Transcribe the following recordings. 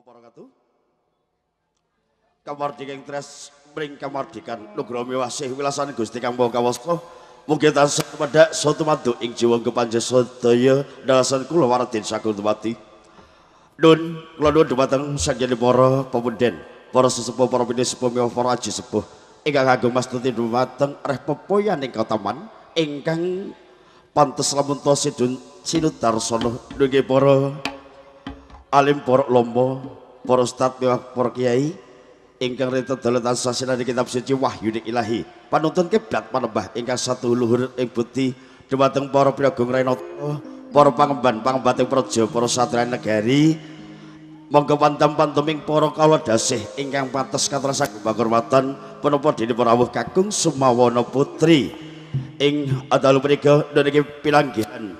Wabarakatuh. Kamardikan tres mring kamardikan nugroho miwasih wilasan Gusti Kang Maha Kawasa. Mugi tansah tumedhak saha ing jiwa kepanjang sedaya dalasan kula Waradin Sagung Dumadi. Nun kula nuwun dumateng sanjane para pepunden, para sesepuh, para pinisepuh, miwah para aji sepuh ingkang agung mastuti dumateng reh pepoyan ing kataman ingkang pantes lamun ta sidun sinudarsana nggih para alim, para lomba, para ustad miwah para kiai ingkang rinten dalu tansah sinani kitab suci wahyu ilahi panuntun kiblat panembah ingkang satu luhur ing budi dumateng para piyagung renata, para pangemban pangembating praja, para satria negari. Monggo pantam-pantuming para kawula dasih ingkang pantes katur sagung pakurmatan punapa dene rawuh kakung Sumawana Putri ing dalu punika niki pilanggihan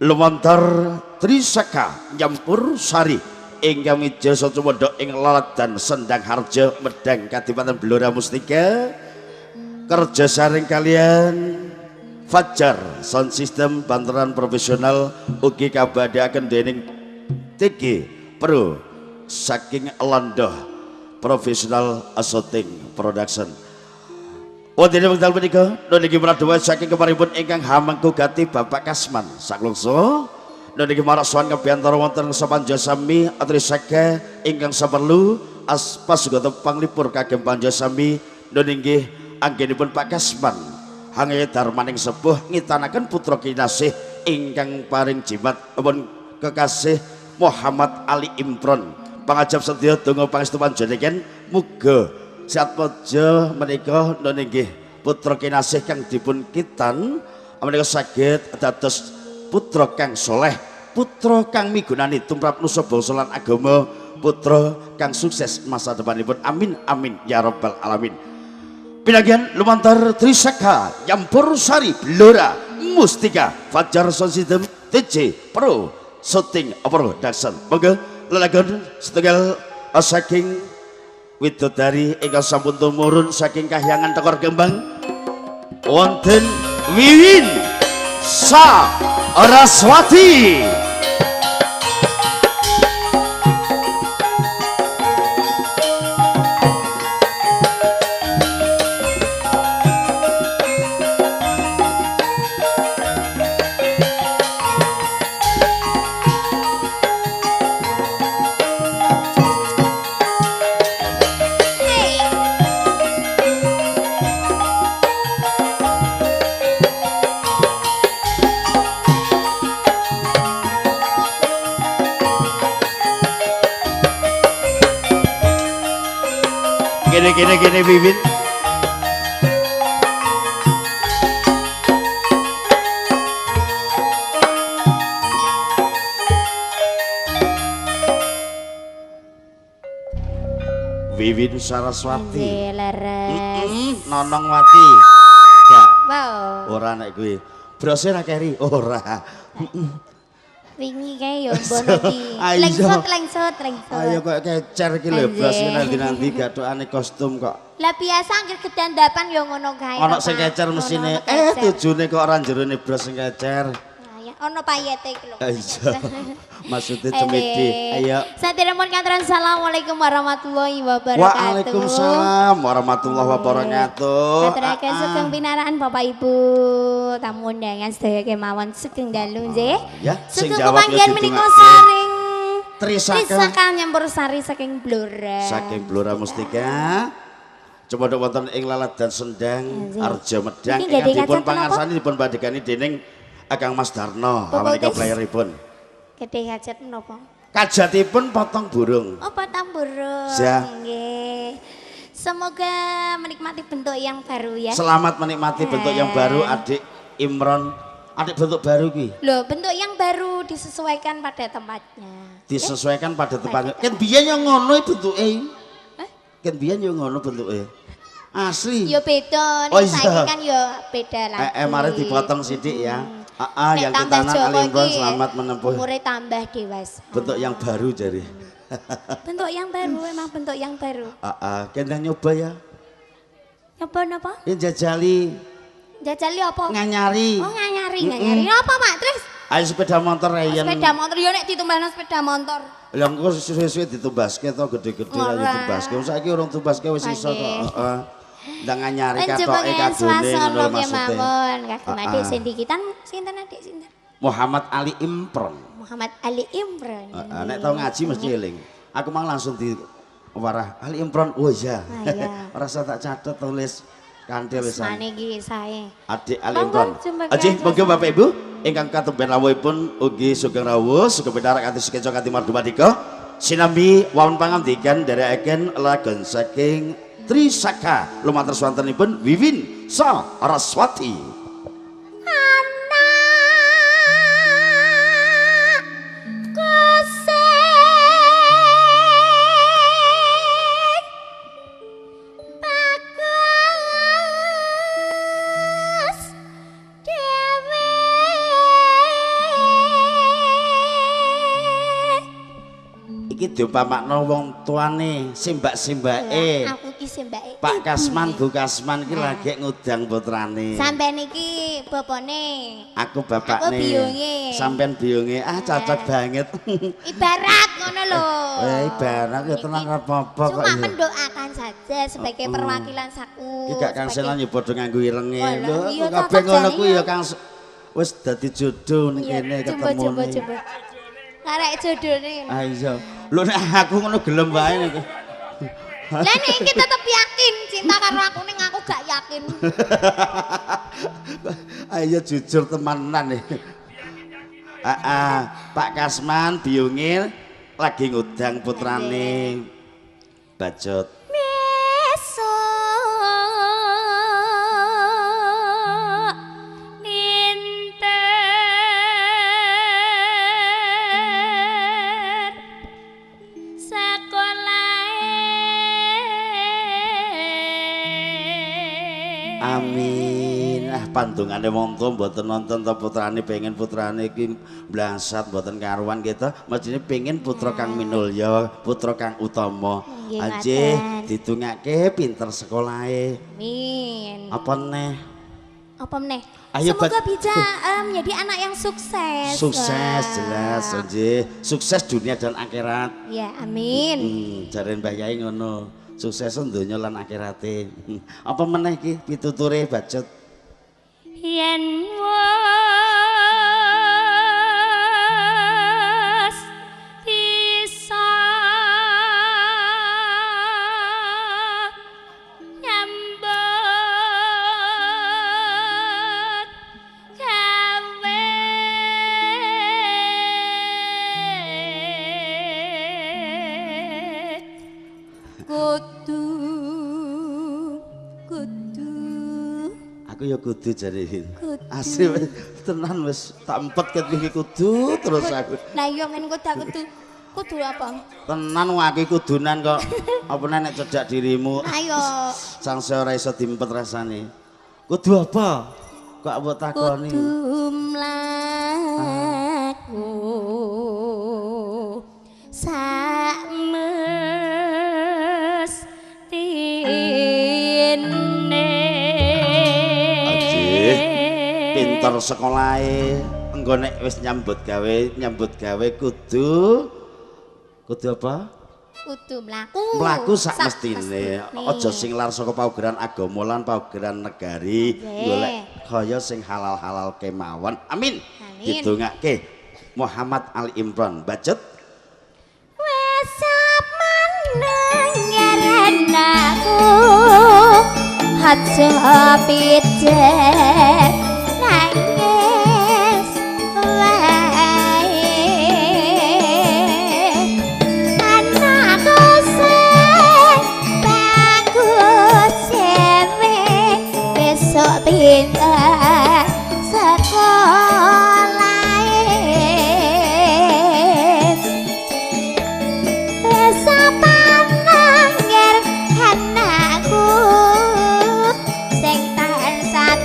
lumantar Trisaka Nyampur Sari ingkang mijil sumedhok ing Laladan Sendang Harja Medang Kadipaten Blora Mustika kerja saring kalian Fajar Sound System banteran profesional ugi kabadhakaken dening TG Pro saking Landoh Profesional Shooting Production. Wonten wekdal punika niki pradhawa saking keparipun ingkang hamengku gati Bapak Kasman saklongso niki marak sowan kabiyantara wonten sapanjasami Trisaka ingkang saperlu aspasugata panglipur kagem panjasami niki anggenipun Pak Kasman hange darmaning sepuh ngitanaken putra kinasih ingkang paring jimat pun kekasih Muhammad Ali Imron. Pangajap sedaya donga pangestu panjenengan muga satmaja menika nggih putra kinasih kang dipun kitan menika saged dados putra kang soleh, putra kang migunani tumrap nusa bangsa lan agama, putra kang sukses masa depanipun. Amin amin ya rabbal alamin. Pinanggihan lumantar Trisaka Nyampur Sari Blora Mustika Fajar Sound System TJ Pro Shooting Production. Monggo lelagon setunggal saking widodari ingkang sampun tumurun saking kahyangan Tekor Kembang wonten Wiwin Saraswati. Gini gini Wiwin. Wiwin Saraswati. Nonong Wati. Gak. Wow. Ora nek kuwi. Brose ra keri ora. Wingi kae yo mbono iki. Lengsot lengsot lengsot. Ayo kok kecer iki lho bros nanti-nanti gathukane kostum kok. Lah biasa anggere gedandapan yo ngono kae. Ono sing kecer mesine. Tujune kok ora jerone bros sing kecer. Ono payete iki lho. Iya. Maksude cemidi. Ayo. Saderemon katuran assalamualaikum warahmatullahi wabarakatuh. Waalaikumsalam warahmatullahi wabarakatuh. Aturaken sugeng pinarakan Bapak Ibu tamu undangan sedaya kemawon sugeng dalu nggih. Ya, sing sugeng jawab pepanggihan menika saring Trisaka Nyampur Sari saking Blora. Saking Blora Mustika. Cemodok wonten ing Laladan Sendang Arja Medang ingkang dipun pangarsani dipun pandhegani dening Kang Mas Darno menika playeripun. Gedhe hajat menapa? Kajatipun potong burung. Oh, potong burung. Nggih. Semoga menikmati bentuk yang baru ya. Selamat menikmati bentuk yang baru Adik Imron. Adik bentuk baru ki. Loh, bentuk yang baru disesuaikan pada tempatnya. Disesuaikan pada tempatnya. Kan biyen yo ngono bentuke. Hah? Kan biyen yo ngono bentuke. Asli. Yo beda, nek saiki kan yo beda lagi. Mari dipotong sithik ya. Yang kita Ali Imron selamat menempuh. Umure tambah dewasa. Bentuk yang baru jadi. Bentuk yang baru, emang bentuk yang baru. Kendang nyoba ya. Nyoba napa? Ini jajali. Jajali apa? Nganyari. Oh, nganyari, nganyari. Apa, Pak? Terus? Ayo sepeda motor Ryan. Sepeda motor yo nek ditumbahno sepeda motor. Lah engko suwe-suwe ditumbaske to gede-gede lah ditumbaske. Wong saiki urung tumbaske wis iso kok. Heeh. Ndang nganyari katoke kadone ngono maksude. Kagem adik sing dikitan sinten adik sinten? Muhammad Ali Imron. Muhammad Ali Imron. Heeh, nek tau ngaji mesti eling. Aku mang langsung di warah Ali Imron. Oh iya. Ora usah tak catet tulis kanthi wisan. Asmane iki sae. Adik Ali Imron. Ajih monggo Bapak Ibu ingkang katemben rawuhipun ugi sugeng rawuh sugeng pinarak kanthi sekeca kanthi mardumadika sinambi wawon pangandikan nderekaken lagon saking Trisaka lumantar swantenipun Wiwin Saraswati. Diumpamakno wong tuane, simbak-simbake. Aku iki simbake. Pak Kasman, Bu Kasman iki lagi ngundang putrane. Sampeyan iki bapane. Aku bapakne. Aku biyunge. Sampeyan biyunge. Ah cocok banget. Ibarat ngono lho. Ibarat ya tenang ora apa-apa kok. Cuma mendoakan saja sebagai perwakilan saku. Iki gak kangselan ya padha nganggo irenge. Lho kabeh ngono kuwi ya Kang wis dadi jodoh ning kene ketemu. Coba. Karek jodone. Ah iya. Lho nek aku ngono gelem wae niku. Lah nek iki tetep yakin cinta karo aku ning aku gak yakin. Ayo jujur temenan nih. Heeh, Pak Kasman biyunge lagi ngundang putrane Bacut. Amin. Ah pandongane wong tuwa mboten nonton to putrane pengen putrane iki mblangsat mboten karuan gitu. Mestine pengen putra kang minulya, putra kang utama. Anjih didongake pinter sekolahe. Amin. Apa neh? Apa meneh? Semoga bisa menjadi anak yang sukses. Sukses jelas anjih. Sukses dunia dan akhirat. Ya, amin. Jare Mbah Yai ngono. Sukses donya lan akhirate. Apa meneh iki pituture Bacut? Yen wis bisa nyambut gawe kudu aku ya kudu jare asli tenan wis tak empet ket iki kudu terus aku. Lah iya men kudu apa? Tenan wong aku kudunan kok. Apa nek cedak dirimu. Ayo. Sangse ora iso diempet rasane. Kudu apa? Kok mbok takoni? Kudu mlaku sak pinter sekolahe, engko nek wis nyambut gawe kudu apa? Kudu mlaku. Mlaku sak mestine. Aja sing lar saka paugeran agama lan paugeran negari, golek kaya sing halal-halal kemawon. Amin. Didongake Muhammad Ali Imron Bacut. Wes meneng aku aja pijet nangis wae anakku sing bagus dhewe besok pinter sekolahe wis panangger anakku sing tansah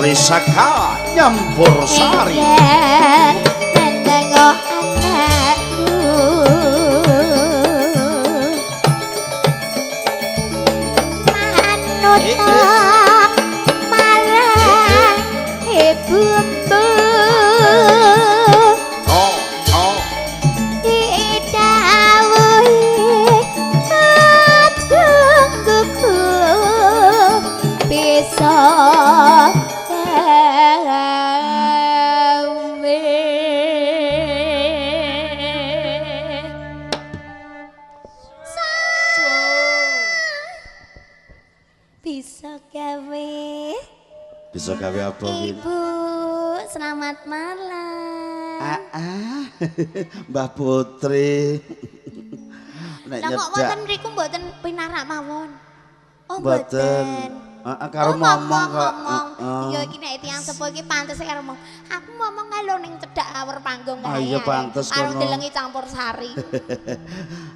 Putri Saka Nyampur Sari. Menengo anakku manut marang ibumu. Bisa gawe apa, Win? Ibu, selamat malam. Mbah Putri. Nek lah kok wonten mriku mboten pinarak mawon. Oh, mboten. Heeh, karo ngomong kok. Iya iki nek tiyang sepuh iki pantes karo ngomong. Aku ngomong kae lho ning cedhak awur panggung kae. Iya pantes kono. Karo delengi campur sari.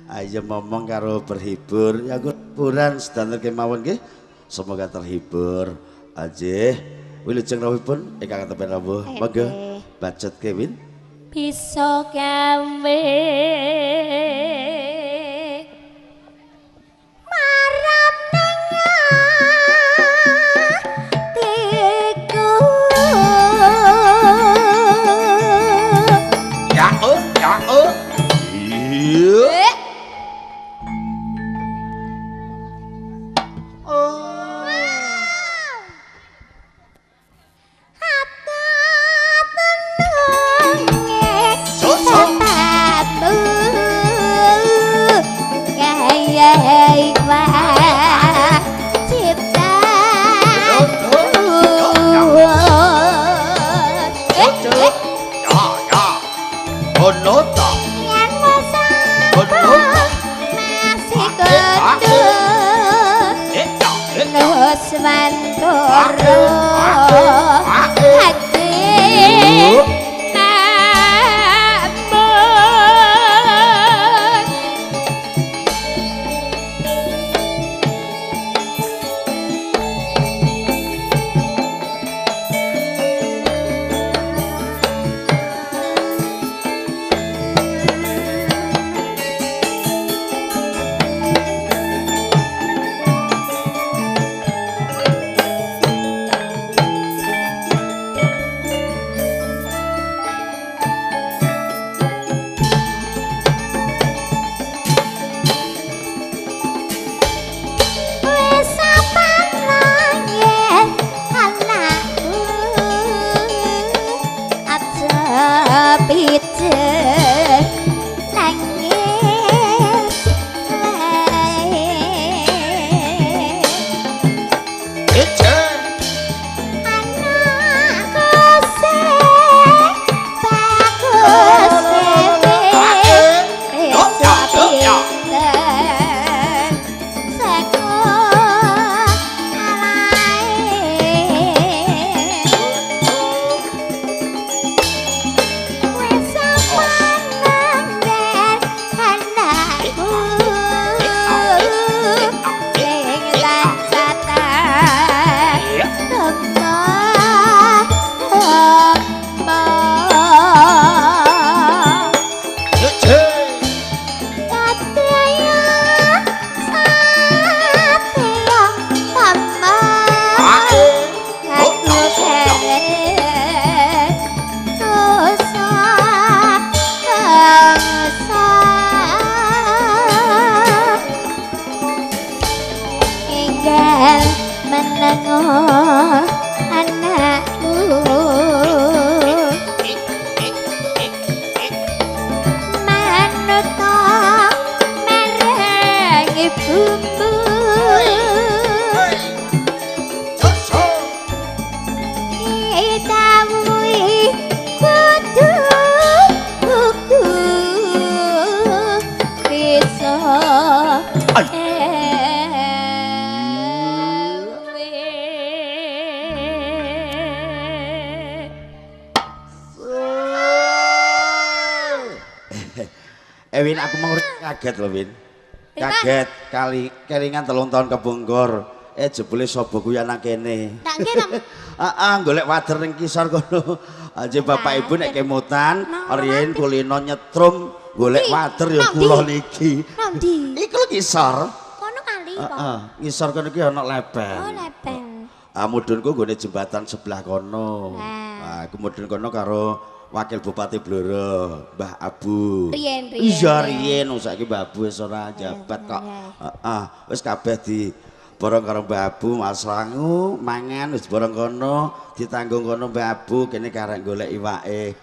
Ayo ngomong karo berhibur. Ya hiburan sedanten kemawon nggih. Semoga terhibur. Ajih, wilujeng rawuhipun ingkang tepen rawuh. Monggo bacot Kewin. Bisa gawe marang ning atiku. Ya oh, ya oh. Iya. Win, aku mau kaget loh, Win. Kaget kali kelingan 3 tahun kebongkor. Jebule sapa kuwi anak kene. Tak nggih ta. Heeh, golek wader ning kisor kono. Aja bapak ibu nek kemutan, riyen kulino nyetrum golek wader ya kula niki. Nang ndi? Iku lho kisor. Kono kali kok. Heeh, ngisor kono iki ana leben. Oh, leben. Ah mudhunku nggone jembatan sebelah kono. Nah, aku mudhun kono karo Wakil Bupati Blora, Mbah Abu. Riyen, riyen. Iya, riyen saiki Mbah Abu wis ora jabat kok. Heeh, wis kabeh di borong karo Mbah Abu, Mas Rangu mangan wis borong kono, ditanggung kono Mbah Abu kene karek golek iwake.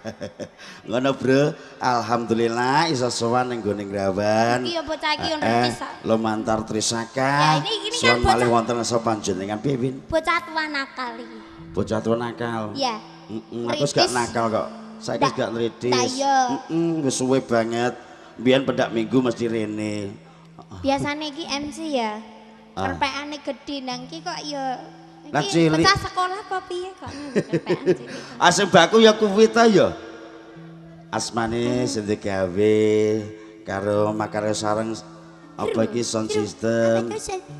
Ngono, Bro. Alhamdulillah iso sowan ning gone Ngrawan. Iki ya bocah iki yo ngerti sak. Lumantar Trisaka. Ya, ini kan sowan malih wonten ngarsa panjenengan piye, Win? Bocah tua nakal iki. Bocah tua nakal. Iya. Aku wis gak nakal kok. Saiki gak nritis. Heeh, wis suwe banget. Mbiyen pendak minggu mesti rene. Biasane iki MC ya. Kerpekane gedhe nang iki kok ya iki bocah sekolah apa piye kok kerpekan cilik. Asem baku ya kuwi ta ya. Asmane sing digawe karo makarya sareng apa iki sound system.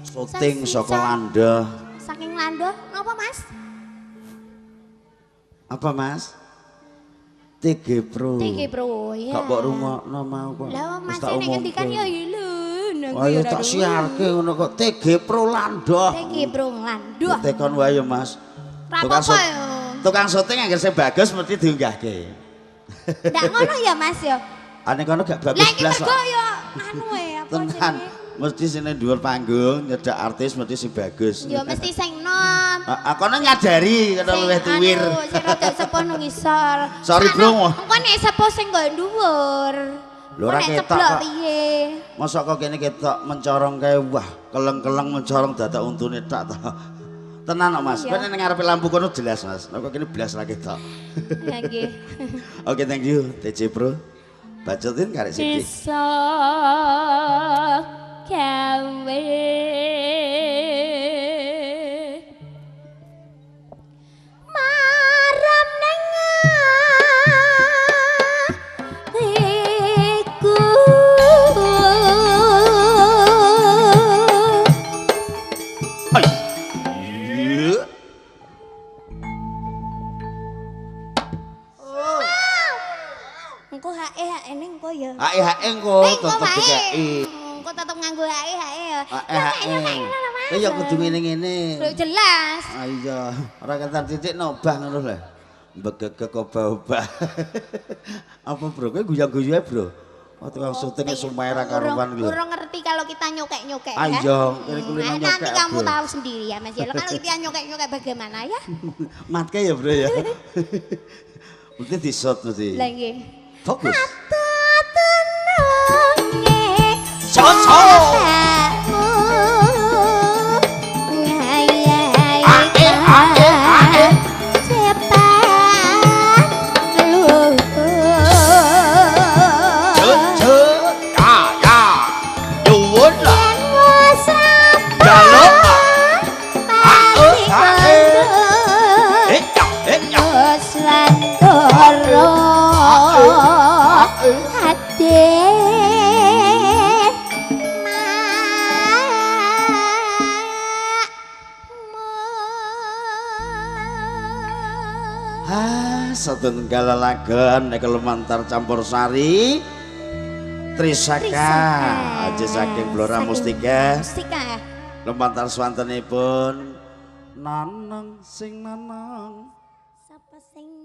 Syuting saka Landoh. Saking Landoh napa Mas? Apa Mas? TG Pro. TG Pro ya. Kok mbok rungokno mau kok. Lah Mas nek ngendikan ya lho. Oh ya tak siarke ngono kok TG Pro Landoh. TG Pro Landoh. Tekon wae ya Mas. Tukang syuting anggere sing bagus mesti diunggahke. Ndak ngono ya Mas ya. Ane kono gak bagus blas kok. Lah iki ya anu e apa jenenge? Mesti sing dhuwur panggung nyedak artis mesti sing bagus. Ya mesti sing nom. Kono nyadari kono luwih tuwir. Sing rada sepuh nang ngisor. Sorry Bro. Engko nek sepuh sing nggo dhuwur. Lho ora ketok kok. Piye? Mosok kok kene ketok mencorong kae wah, keleng-keleng mencorong dadak untune tak ta. Tenan kok Mas. Kowe ning ngarepe lampu kono jelas Mas. Nek kok kene blas ra ketok. Ya nggih. Oke, thank you TC Pro. Bacotin karek sithik. Iso gawe marem nang atiku. Engko hae-hae engko ya. Hae-hae engko tetep dikeki. Engko tetep nganggo hae-hae ya. Hae-hae. Lah ya kudu ngene-ngene. Lho jelas. Ah iya, ora ketar titik nobah ngono lho. Mbegegek obah-obah. Apa bro, kowe guyu-guyu ae bro. Oh tukang syuting sumahe ra karuan lho. Urung ngerti kalau kita nyokek-nyokek ya. Ah iya, kene kulino nyokek. Nanti kamu tahu sendiri ya Mas ya. Kalau kita nyokek-nyokek bagaimana ya? Matke ya bro ya. Mesti disot mesti. Lah nggih. Fokus. Satunggal lelagon nek lumantar campur sari Trisaka aja saking Blora Mustika. Mustika. Lumantar swantenipun nanang sing nanang. Sapa sing